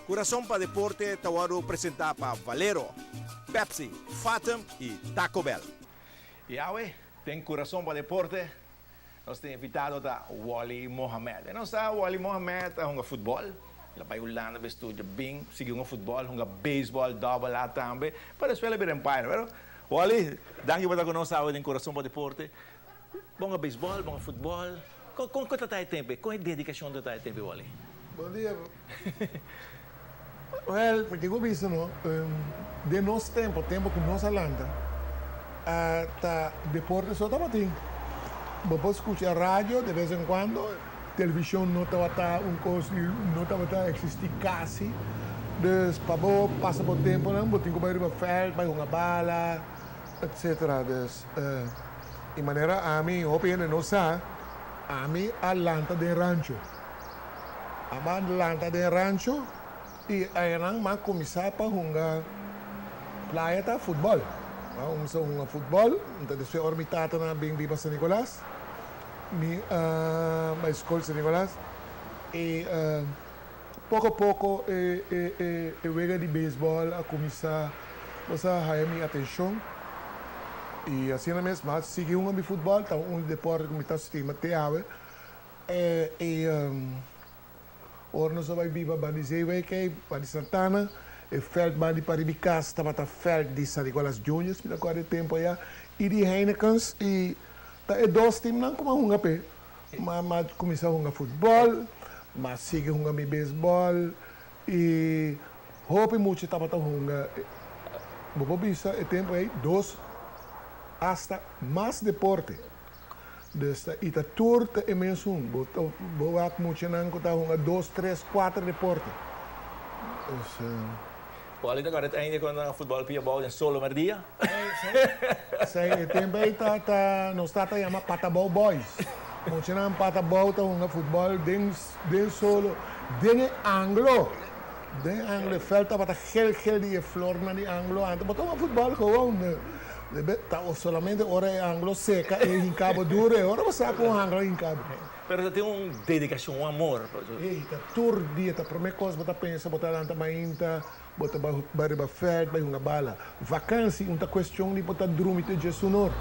Kurason pa Deporte ta wòrdu presentá pa Valero, Pepsi, Fatum i Taco Bell. I awe den Kurason pa Deporte nos tin invitado ta Wally Mohamed. E nos sa Wally Mohamed ta hunga futbòl, el a bai Hulanda pa estudia bin sigui hunga futbòl, hunga beisbòl dòbel A tambe, pero despues el a bira umpire. Pero Wally, danki pa ta ku nos awe den Kurason pa Deporte. Bo hunga beisbòl, bo hunga futbòl, kon ta ta e tempu ei? Kon e dedikashon ta ta e tempu ei Wally? Bon dia. Wel, mi tin ku bisa no, den nos tempo, tempo ku nos a lanta, ta deporte so tabatin. Bo por skucha radio de bes en kuando, televishon no tabata un kos di, no tabata eksistí kasi. Dus pa bo pasa bo temponan bo tin ku bai riba vèlt, bai hunga bala, etsetera. Dus, i manera ami, hopi hende no sa, ami a lanta den rancho. A man lanta den rancho y ayanan man cuminsa pa hunga playa ta futbol. Man cuminsa hunga futbol, enton despues ora mi tatanan a bin biba San Nicolas, mi a bay scol San Nicolas y poco a poco e e e wega di baseball a cuminsa bo sa haya mi atencion y asina mes mi a sigui hunga mi futbol, ta un deporte cu mi ta stima te awe. E ora nos a bai biba ban di Zeewijk ei, ban di Santana, e veld ban di pariba cas tabata veld di San Nicolas Juniors, mi ta acorda e tempo aya, y di Heinekens, y ta e dos teamnan cu mi a hunga p'e. Mi a cuminsa hunga futbol, mi a sigui hunga mi baseball, y hopi mucha tabata hunga, bo por bisa e tempo ei dos hasta mas deporte. Dus ta i ta tur ta e mesun. Bo ta bo wak muchanan ku ta hunga dos, tres, kuater deporte. Dus. Wally ta kòrda ainda ku nan futbòl pia bou den solo merdia? Esei e tempu ei ta ta nos tata yama patabou boys. Muchanan patabou ta hunga futbòl den den solo den e anglo. Den e anglo e vèlt tabata gel gel di e flornan di anglo anto bo ta hunga futbòl gewoon. Ta solamente ora e anglo seca e hinca bo duro e ora bo sa cu un anglo a hinca bo. Pero ta tin un dedicacion, un amor. Ey, ta tur dia, ta prome cos bo ta pensa, bo ta lanta mainta, bo ta bai riba veld, bai hunga bala. Vakantie un ta cuestion di bo ta drumi te djesun or.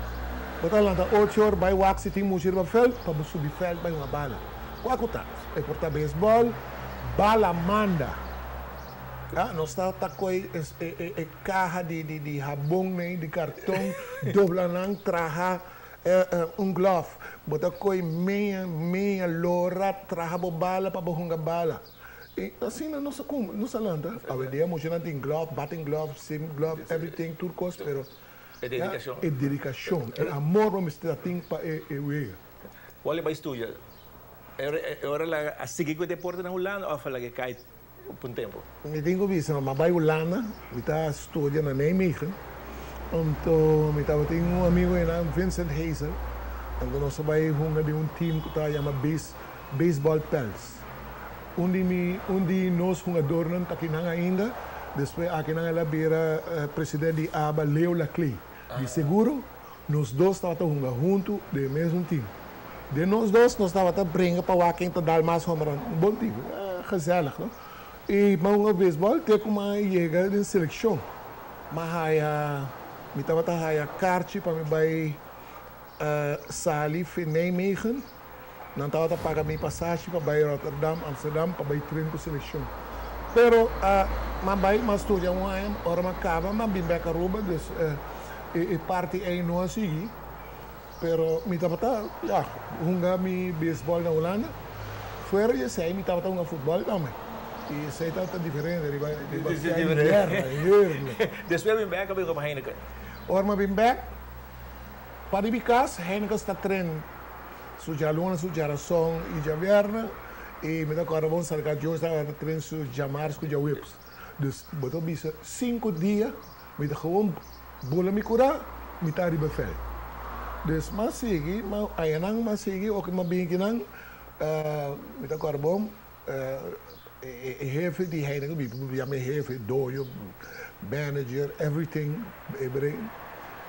Bo ta lanta ocho or, bai wak si tin mucha riba veld, pa bo subi veld bai hunga bala. Cua cu ta? E por ta baseball, bala manda. Ya, nos ta ta coy e Kaha di di di habon nei di karton dobla nan traha un glove bo ta koy meña meña lora traha bo bala pa bo hunga bala y asina nos a cum nos a lanta awendia muchanan tin glove batting glove sim glove everything tur kos pero E dedikashon. E dedikashon e amor bo mester ta tin pa e e wega. Wally bai studia e ora el a sigui ku e deporte na Hulanda of a laga e kai pa un tempu? Mi tin ku bisa, mi a bai Hulanda, mi ta studia na Nijmegen, anto mi tabatin un amigu einan, Vincent Hazel, anto nos a bai hunga den un team ku ta yama Base Baseball Pals. Un di mi un di nos hungadornan ta akinan ainda, despues akinan el a bira president di aba, Leo Laclay. Di seguro nos dos tabata hunga huntu den e mesun team. Den nos dos nos tabata bringa pa wak ken ta dal mas homerun. Un bon team. Gezellig no. Y m'a hunga baseball te cu m'a yega den seleccion. M'a haya, mi tabata haya karchi pa mi bay sali fi Nijmegen. Nan tabata paga mi pasashi pa bay Rotterdam, Amsterdam pa bay train cu seleccion. Pero m'a bay, m'a studia un aña, ora m'a caba m'a bin bek Aruba, dus e parti ey no a sigui. Pero mi tabata, ya, hunga mi beisbòl na Hulanda. Fuera di esei mi tabata hunga futbòl tambe. I esei tabata diferente riba riba vèlt di guerra, heerlijk. Despues a bin bèk a bin komo Heineken? Ora mi a bin bèk, pa di mi kas, Heineken sta tren su djaluna, su djarason i djabièrnè. I mi ta kòrda bon Sarka George tabata tren su djamars ku djaweps. Dus bo ta bisa sinku dia mi ta gewoon bula mi kurá, mi ta riba vèlt. Dus m'a sigui, m'a añanan m'a sigui, oke m'a bin kinan, mi ta kòrda bon, e hefe di Heineken, mi por yama e hefe, doño, manager, everything,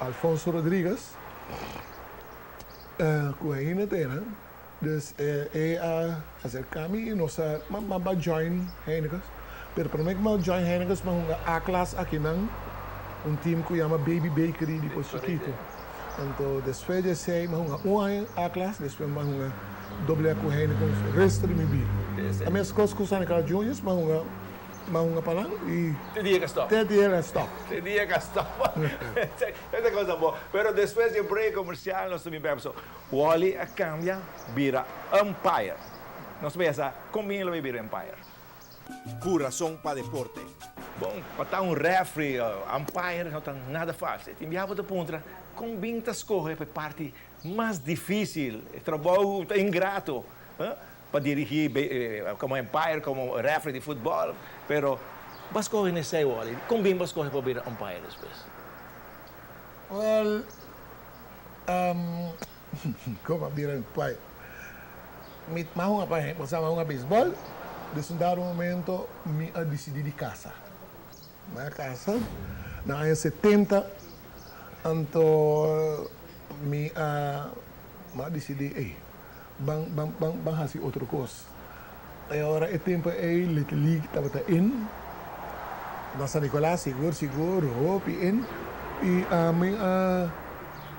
Alfonso Rodriguez, ku ainda ta einan. Dus e a acerca mi y nos a, m'a join Heineken. Pero promé ku mi a join Heinekens mi a hunga A-klas akinan, un team ku yama Baby Bakery di Pos Chikitu. Anto despues di esei mi a hunga un aña A-klas, despues mi a hunga doble A ku Heinekens resto di mi bida. Ta meskos ku San Nicolas Juniors, mi a hunga mi a hunga pa nan i Te dia ku a stòp. Te dia ku a stòp. Te dia ku a stòp. Esta cosa bo. Pero despues di e break comercial nos ta bin bek. So Wally a cambia bira umpire. Nos ta pensa con bin el a bay bira umpire. Curason pa deporte. Bon, pa ta un referee, umpire no ta nada facil. Tin biaha bo ta puntra con bin ta scoge pa e parti mas dificil, e trabou ta ingrato pa dirigi como umpire, como referee di futbol, pero bo a scoge nesei Wally, con bin bo a scoge pa bira umpire despues? Well, con a bira umpire? Mi a hunga pa bo sa mi a hunga beisbol, des un dado momento mi a dicidi di casa. Mi a casa na aña 70, anto mi a dicidi ey. Ban ban ban ban hasi otro kos. E ora e tempo ei Little League tabata in na San Nicolas sigur sigur hopi in i ami a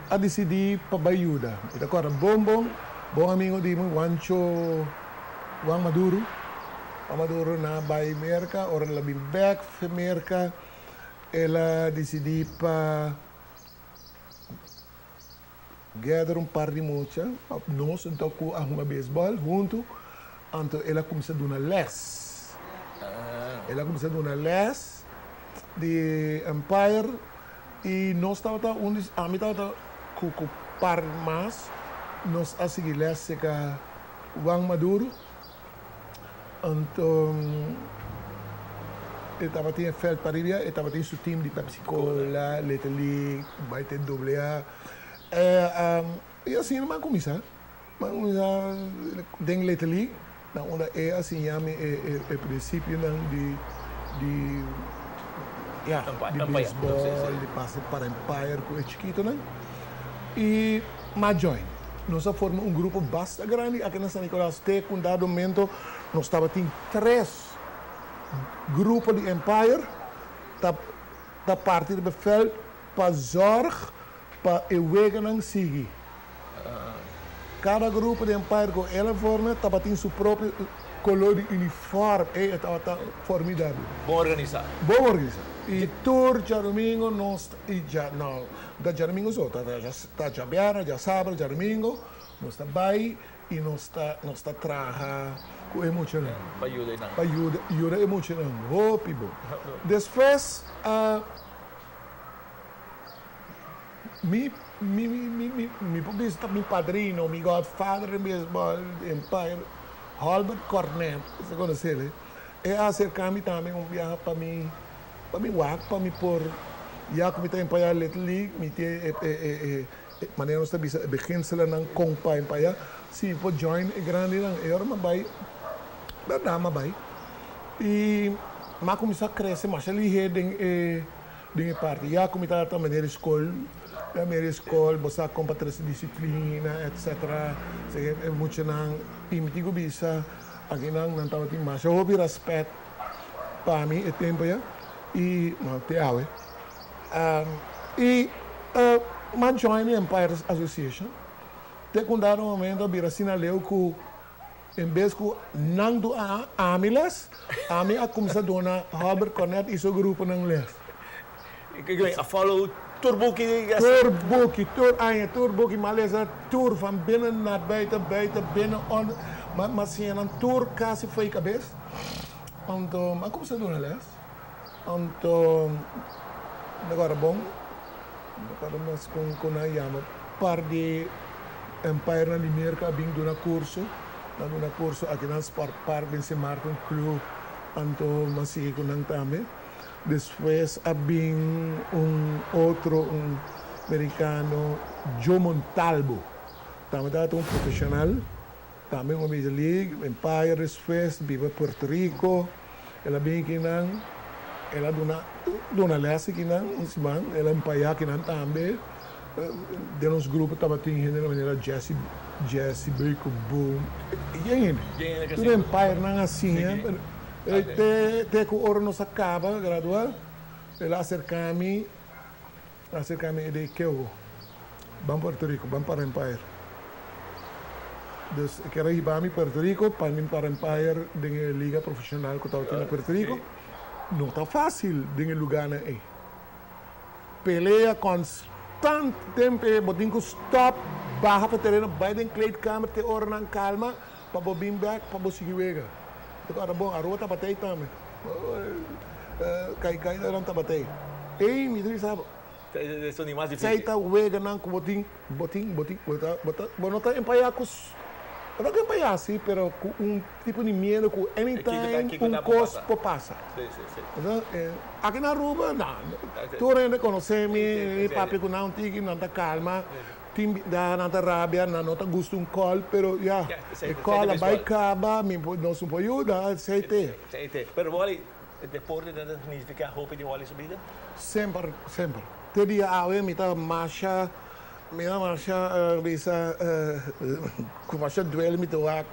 a disidí pa bai yuda. Mi ta kòrda bon bon bon amigo di mi Juancho Juan Maduro Juan Maduro nan a bai Merka ora el a bin bèk fe Merka el a disidí pa Gather un par di mucha, nos anto cu a hunga baseball hunto, anto el a cuminsa duna les. El a cuminsa duna les di umpire y nos tabata un di, ami tabata cu cu par mas, nos a sigui les cerca Juan Maduro. Anto e tabatin e veld pariba, e tabatin su team di Pepsi Cola, Little League, bai te doble A. I asina mi a kuminsá. Mi a kuminsá den Little League, na unda e a siña mi e prinsipionan di di ya, di beisbòl, di pasa para empire ku e chikitonan. I mi a join. Nos a forma un grupo basta grandi aki na San Nicolas te cu un dado momento nos tabatin tres grupo di Empire ta ta parti riba e veld pa zorg pa e weganan sigui. Cada grupo di Empire cu el a forma tabatin su propio color di uniform, ey e tabata formidabel. Bon organisa. Bon organisa. Y tur djadomingo nos y dja no ta djadomingo so ta Ta djabièrnè, djasabra, djadumingo nos ta bai i nos ta nos ta traha ku e muchanan. Pa yuda e nan. Pa yuda yuda e muchanan hopi bon. Despues mi mi mi mi mi por bisa ta mi padrino, mi godfather den beisbòl, Empire, Holbert Cornet, bo konosé el, e a aserká mi tambe un biaha pa mi Pa mi wak pa mi por ya ku mi ta empaya Little League mi tin e e e manera nos ta bisa e beginselennan kon pa empaya si mi por join e grandinan e ora mi a bai bèrdat mi a bai i mi a kuminsá krese masha lihé den e den e parti ya ku mi tabata manera di skol ya manera di skol bo sa kon pa trese disiplina etcetera e muchanan i mi tin ku bisa akinan nan tabatin masha hopi rèspèt. Pa mi e tempo ya y no te awe y m'a join e Empire Association te cu un dado momento a bira asina leu cu en bes cu nan duna ami les ami a cuminsa duna Hubert Cornet y su gruponan les. A follow tur buki? Tur buki, tur aña, tur buki m'a lesa tur van binnen naar buiten, buiten, binnen, onder, m'a siña nan tur casi fo'i cabes. Anto mi a kuminsá duna lès. Anto mi a kòrda bon, mi a kòrda mas kon kon nan yama par di empirenan di Merka a bin duna kurso. Nan duna kurso aki na Sport Park den Sint Maarten Club. Anto mi a sigui ku nan tambe. Despues a bin un otro un merikano Joe Montalvo tambe tabata un profeshonal. Tambe un Major League, Empire despues biba Puerto Rico, el a bin kinan, el a duna duna les kinan un siman, el a empaya kinan tambe, den nos grupo tabatin hende manera Jesse Jesse Beukeboom, yen hende, tur Empire nan a siña. Te te ku ora nos a kaba gradua, el a aserká mi, aserká mi e di, Keubo, ban Puerto Rico, ban para Empire. Dus e kier a hiba mi Puerto Rico pa mi para Empire den e liga profeshonal ku tabatin na Puerto Rico. No ta fásil den e lugánan ei. Pelea konstant tempu ei bo tin ku stòp, baha pa tereno, bai den kleedkamer te ora nan kalma pa bo bin bèk pa bo sigui wega. Ta kòrda bon, Aruba tabata ei tambe. Kai kai nan tabata ei. Ei mi ta bisa bo. Esei ta weganan ku bo tin, bo tin, bo tin, bo ta, bo ta, bo no ta empayá ku, bo ta empayá si, pero ku un tipo di miedu ku anytime un kos por pasa. Aki na Aruba, no, tur hende konosé mi, mi papia ku nan un tiki, nan ta kalma, tin biaha nan ta rabia, nan no ta gusta un kòl, pero ya, e kòl a bai kaba, mi por, nos no por yuda, esei te. Pero Wally, deporte ta signifiká hopi den Wally su bida? Semper, semper. Te dia awe mi ta masha, mi ta masha bisa ku masha duele mi ta wak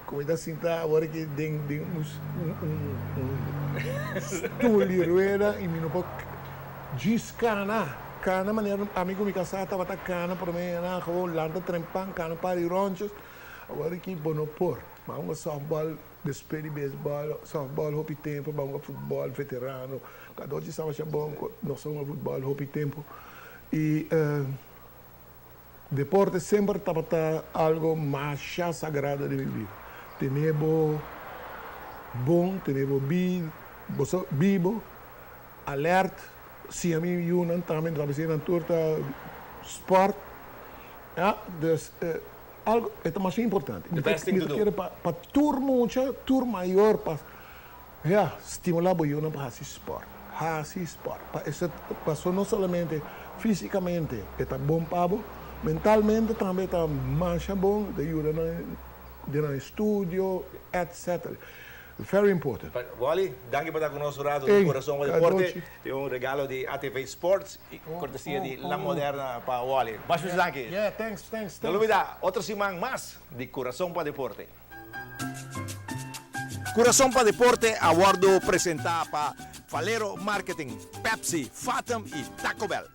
ku mi ta sinta awor aki den den un un stoel di rueda i mi no por djis kana, kana manera ami ku mi kasá tabata kana promé nan gewoon lanta trempan kana par di ròntjes, awor aki bo no por. Bo a softball Despues di beisbòl, sòftbòl hopi tempu, ban hunga futbòl veterano. Kadochi sa masha bon ku nos a hunga futbòl hopi tempu. I deporte semper tabata algo masha sagrado den mi bida. Tene bo bon, tene bo bibo, alèrt, siña mi yunan tambe, mi ta bisa nan tur ta spòrt. Ya, dus. Algo e ta masha importante. The best thing to do. Mi ta kere pa tur mucha, tur mayor pa ya stimula bo yunan pa hasi sport. Hasi sport. Pa esei paso no solamente fisicamente e ta bon pa bo, mentalmente tambe e ta masha bon, e ta yuda nan den nan estudio etc. Very important. Wally, danki pa ta ku nos un rato di Kurason pa Deporte. Tin un regalo di ATV Sports y cortesia di La Moderna pa Wally. Mas mucho danki. Yeah, thanks, thanks, thanks. No lubida, otro siman mas di Kurason pa Deporte. Kurason pa Deporte a wordo presenta pa Valero Marketing, Pepsi, Fathom y Taco Bell.